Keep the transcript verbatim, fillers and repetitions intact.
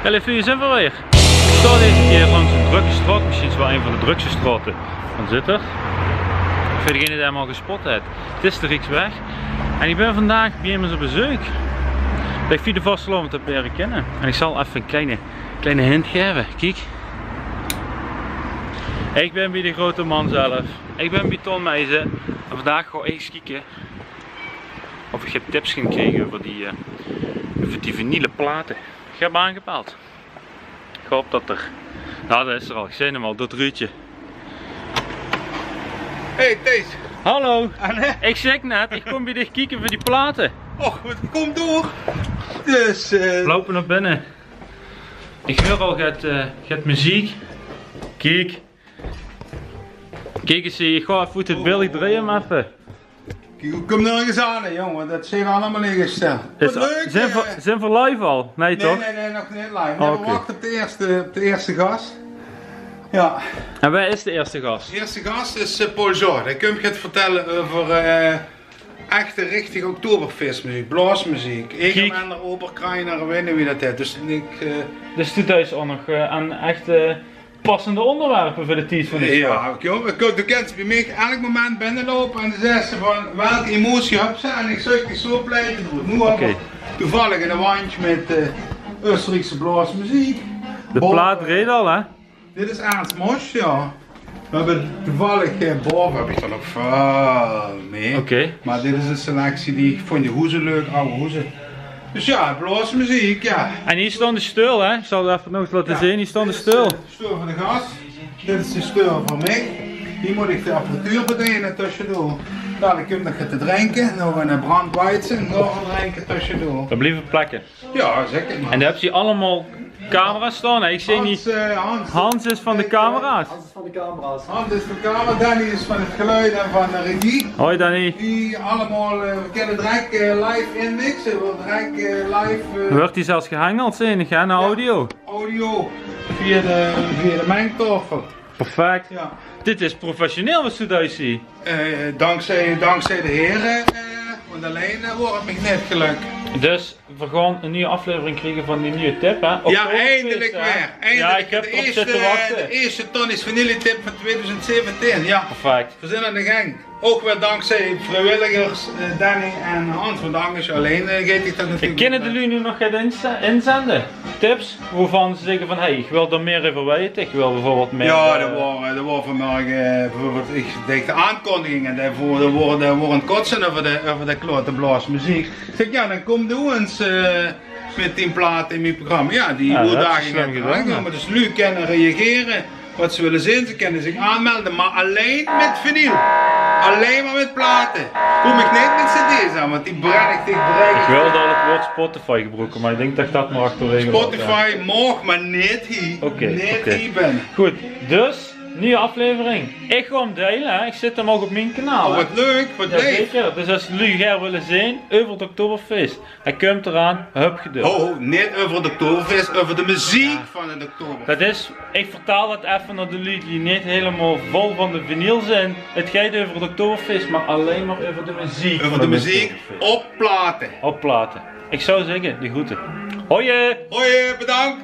Hallo, hie zeen v'r weer. Ich staon deze kier langs ein drökke straot, mesjiens waal ein van de drökste straote van Zitterd. Veur degene dae 'm al gespot haet, 't is de Rieksweg. En ich bön vandaag bie emes op bezeuk dae ich via de vastelaovend höb liere kinne. En ich zal effe ein kleine, kleine hint gaeve. Kiek. Ich bön bie de grote man zelf. Ich bön bie Ton Meijsen. En vandaag gaon ich ins kieke of ich get tips kan kriege euver die, eh, euver die vinyle plate. Ich höb aangebeld. Ich haop det 'r... Jao, dao is 'r al. Ich zeen 'm al door 't ruutje. Hey, Thijs. Hallo. Ah, nae? Ich zèk net, ich kóm bie dich kieke veur die plate. Och, waat, kóm door. Dus, eh, loupe nao binne. Ich huur al get, eh, get meziek. Kiek. Kiek ins, ich gaon effe oet 't beeld, ich drej 'm effe. Kiek, ich kóm nörges aan, hè, jóng, want det zeen allemaol ingesjteld. Waat leuk, zeen v'r, eh, zeen v'r live al? Nae, toch? Nae, nae, nog neet live. Nae, v'r wachte op de ierste, op de ierste gas. Jao. En wae is de ierste gas? De ierste gas is, eh, Paul Jean. Dae kump get vertèlle euver, eh, echte, richtige Oktoberfestmeziek, blaosmeziek. Kiek. Egermänner, Oberkrainer, ich weit neet wie det hèt. Dus ich, eh, dus doe deis ouch nog, eh, aan echte passende óngerwerpe veur de tied van 't jaor. Jao, jóng, doe kins bie mich eder moment binneloupe en dan zaes se van: "Welke emotie höbs se?" En ich zeuk dich zo 'n plaetje d'roet. Noe höbbe v'r toevallig ein wandj mit, eh, Österriekse blaosmeziek. De plaat reed al, hè? Dit is Ernst Mosch, jao. V'r höbbe toevallig, eh, baove höb ich dan ouch väöl mee. Oké. Mer dit is ein selectie die ich vónj, de hoeze leuk, aw hoeze. Dus jao, blaosmeziek, jao. En hie staon de steul, hè? Ich zal 't effe nog ins laote zeen. Hie staon de steul. Dit is de steul van de gas. Dit is de steul van mich. Hie mót ich de apparatuur bedeine tösjedoor. Dalik kump nog get te drinke. Nog ein, eh, brandweizen, nog ein drinke tösjedoor. D'r blieve plekke. Jao, zeker. En dao höbs se allemaol camera's staon, hè? Ich zeen hie, Hans, eh, Hans, Hans is van de camera's. Hans is van de camera's. Hans is van de camera, Danny is van 't geluid en van de regie. Hoi Danny. Die allemaol, eh, v'r kinne direk, eh, live inmixe, v'r direk, eh, live, eh, wuuert hie zelfs gehengeld, zeen ich, hè, nao audio. Audio via de, via de mengtaofel. Perfect. Jao. Dit is professioneel, waat se does hie. Eh, dankzij, dankzij de here, eh, want allein, eh, waor 't mich neet gelök. Dus v'r gaon ein nuuj aflevering kriege van die nuuje tip, hè? Jao, eindelik weer. Eindelik. Jao, ich höb d'rop zitte wachte. De ierste, de ierste Tonnie's Vanille Tip van twieëdoezend zeventien, jao. Perfect. V'r zeen aan de gang. Ouch weer dankzij vriewilligers, eh, Danny en Hans, want angers allein, eh, geit dich det natuurlik neet. Kinne de luuj noe nog get inze-, inzende? Tips wovan ze zègke van: "Hey, ich wil d'r mieë euver weite, ich wil bieveurbeeld mieë," jao, eh, d'r waor, d'r waor vanmorge, eh, bieveurbeeld, ich deeg de aankondiging en dao waor, dao waor, dao waor 't kotse euver de, euver de klote blaosmeziek. Ich zèk: "Jao, dan kóm doe ins, eh, mit tien plate in mien programma." Jao, die oetdaging höb ich aangenomme. Dus luuj kinne reagere. Waat ze wille zeen, ze kinne zich aanmelde, mer allein mit vinyl. Allein mer mit plate. Kóm ich neet mit cd's aan, want die brenn ich dich dreig. Ich wilde al 't waord Spotify gebroeke, mer ich dink det ich det mer achterwege laot, jao. Spotify maag, mer neet hie. Oké, neet hie binne. Good, dus, nuuj aflevering. Ich gaon 'm deile, hè. Ich zèt 'm ouch op mien kanaal, hè. Oh, waat leuk, waat leef. Jao, zeker. Dus es luuj gaer wille zeen euver 't Oktoberfest, hae kump d'raan, höb geduld. Ho, ho, neet euver 't Oktoberfest, euver de meziek van 't Oktoberfest. Det is, ich vertaal 't effe nao de luuj die neet hielemaol vol van de vinyl zeen. 't Geit euver 't Oktoberfest, mer allein mer euver de meziek van 't Oktoberfest. Euver de meziek op plate. Op plate. Ich zou zègke, de groete. Hoi! Hoi, bedank!